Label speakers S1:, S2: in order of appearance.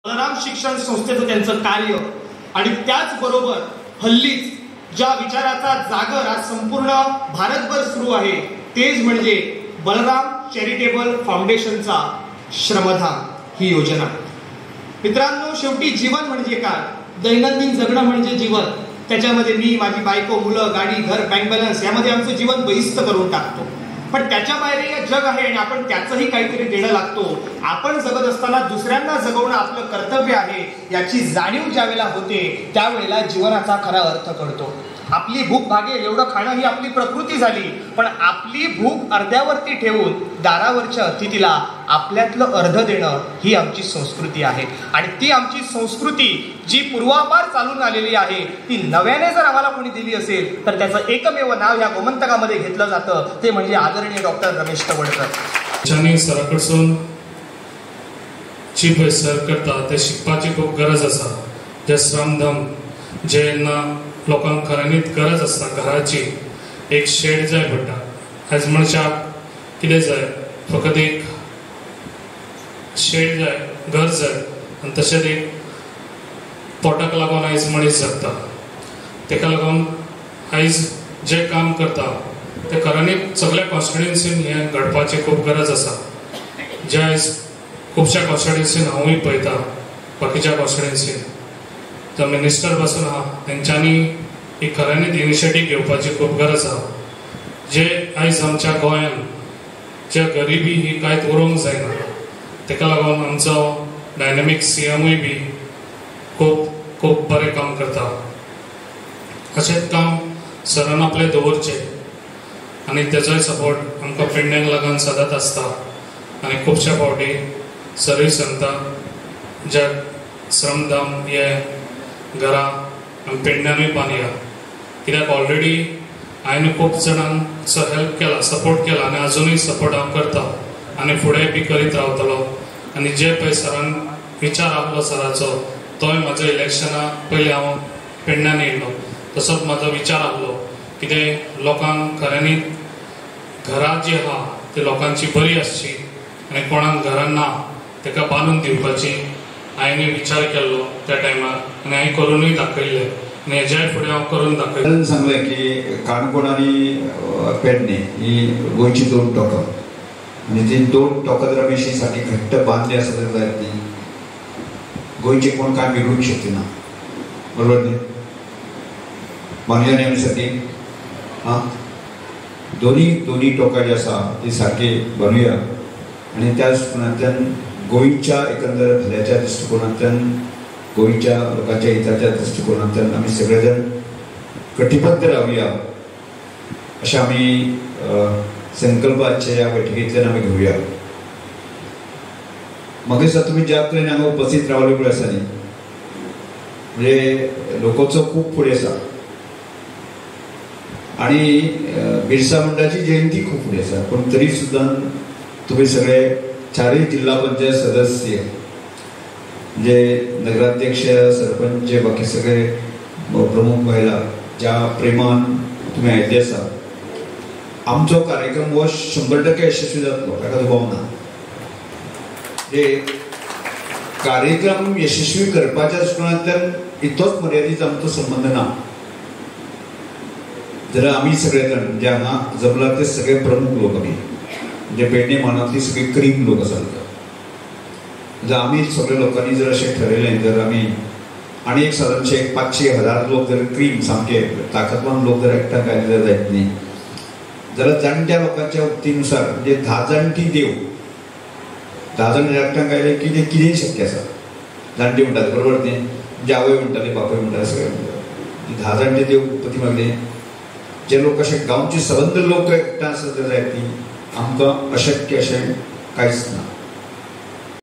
S1: बलराम शिक्षण संस्थेचं त्यांचं कार्य आणि त्याचबरोबर हल्लीच ज्या विचाराचा जागर आज संपूर्ण भारतभर सुरू आहे तेच म्हणजे बलराम चॅरिटेबल फाउंडेशनचा श्रमदान ही योजना। मित्रांनो, शेवटी जीवन म्हणजे काय? दैनंदिन जगणं म्हणजे जीवन। त्याच्यामध्ये मी, माझी बायको, मुलं, गाडी, घर, बँक बॅलन्स यामध्ये आमचं जीवन बहिस्त करून टाकतो। पण त्याच्या बाहेर हे जग आहे आणि आपण त्याचंही काहीतरी देणं लागतो। आपण जगत असताना दुसऱ्यांना जगवणं आपलं कर्तव्य आहे याची जाणीव ज्यावेळेला होते त्यावेळेला जीवनाचा खरा अर्थ कळतो। आपली भूक भागेल एवढं खाणं ही आपली प्रकृती झाली, पण आपली भूक अर्ध्यावरती ठेवून दारावरच्या अतिथीला आपल्यातलं अर्ध देणं ही आमची संस्कृती आहे। आणि ती आमची संस्कृती जी पूर्वापार चालून आलेली आहे ती नव्याने जर आम्हाला कोणी दिली असेल तर त्याचं एकमेव नाव या गोमंतकामध्ये घेतलं जातं, ते म्हणजे आदरणीय डॉक्टर रमेश तवडकर।
S2: ज्यांनी सराकडसून जी पळय सर करता ते शिकपाची खूब गरज आसा। जे श्रमधाम जेन्ना लोकांक खऱ्यांनीच गरज आसता घराची, एक शेड जाय पडटा। आयज मनशाक कितें जाय, फकत एक शेड जाय, घर जाय आनी तशेंच एक पोटाक लागून आयज मनीस जगता। ताका लागून आयज जें काम करता तें खऱ्यांनीच सगळ्या कॉन्स्टिट्युएन्सीन हें घडपाची खूब गरज आसा। जें आयज खुबश्या कॉन्स्टिट्युएन्सीन हांवूय पळयता, बाकीच्या कॉन्स्टिट्युएन्सीन जो मिनिस्टर पासून आहा तेंच्यांनी ही खऱ्यांनीच इनिशिएटीव घेवपाची खूब गरज आहा। जे आयज आमच्या गोंयान ज्या गरिबी ही कांयच उरोंक जायना, ताका लागून आमचो डायनॅमीक सीएमूय बी खूब खूब बरें काम करता। अशेंच काम सरान आपलें दवरचें आनी तेजोय सपोर्ट आमकां पेडण्याक लागून सदांच आसता। आनी खुबश्या फावटी सरूय सांगता ज्या श्रमधाम हे घरां आनी पेडण्यानूय बांदया, कित्याक ऑलरेडी हांवें खूब जाणांचो हेल्प केला, सपोर्ट केला आनी आजुनूय सपोर्ट हांव करता आनी फुडें बी करीत रावतलो। आनी जे पळय सरान विचार आहलो सराचो तोय म्हाजो इलेक्शना पयलीं हांव पेडण्यान येयल्लो, तसोच म्हाजो विचार आहलो कितें लोकांक खऱ्यांनी घरां जी आहा ती लोकांची बरी आसची आनी कोणाक घरां ना ताका बांदून दिवपाची हांवें विचार केल्लो त्या टायमार आनी हांवें करूनूय दाखयल्लें आनी हेज्याय फुडें हांव करून दाखयलें।
S3: सांगलें की काणकोण आनी पेडणे ही गोंयची दोन टोकां आनी ती दोन टोकां जर आमी अशी सारकी घट्ट बांदली आसत जाल्यार ती गोंयचे कोण कांय बिगडूंक शकना, बरोबर न्ही? बांदल्या न्ही आमी सारकी? आं, दोनी दोनी टोकां जी आसा ती सारकी बांदुया आनी त्या दृश्टिकोनांतल्यान गोंयच्या एकंदर भल्याच्या दृश्टिकोनांतल्यान, गोंयच्या लोकांच्या हिताच्या दृश्टिकोनांतल्यान आमी सगळे जाण कटिबद्ध रावया अशें आमी संकल्प आजच्या ह्या बैठकींतल्यान आमी घेवया। म्हाका दिसता तुमी ज्या तरेन हांगा उपस्थित रावले पळय आसा न्ही, म्हणजे लोकोत्सव खूब फुडें आसा आनी बिरसा मुंडाची जयंती खूब फुडें आसा, पूण तरी सुद्दां तुमी सगळे चारय जिल्हा पंचायत सदस्य म्हणजे नगराध्यक्ष, सरपंच, बाकी सगळे प्रमुख महिला ज्या प्रेमान तुमी आयिल्ले आसा, आमचो कार्यक्रम हो 100% यशस्वी जातलो ताका दुबाव ना। म्हणजे कार्यक्रम यशस्वी करपाच्या दृश्टिकोनांतल्यान इतलोच मर्यादीत आमचो संबंद ना, जाल्यार आमी सगळे जाण म्हणजे हांगा जमला ते सगळे प्रमुख लोक आमी, म्हणजे पेडणे म्हालांतली सगळी क्रीम लोक आसात। जर आमी सगळे लोकांनी जर अशें ठरयलें जर आमी आनी एक सादारणशे एक 500-1000 लोक जर क्रीम सामके ताकदवान लोक जर एकठांय आयले जाल्यार जायत न्ही, जाल्यार जाणट्या लोकांच्या उक्तीनुसार म्हणजे 10 जाणटी देव, 10 जाण एकठांय आयले की तें कितेंय शक्य आसा। जाणटी म्हणटाले बरोबर न्ही, म्हणजे आवय म्हणटाले, बापूय म्हणटाले, सगळे म्हणटाले 10 जाणटे देव उत्पत्ती मागले। जे लोक अशे गांवचे सबंद लोक एकठांय आसत जाल्यार जायत न्ही, आमकां अशक्य अशें कांयच ना।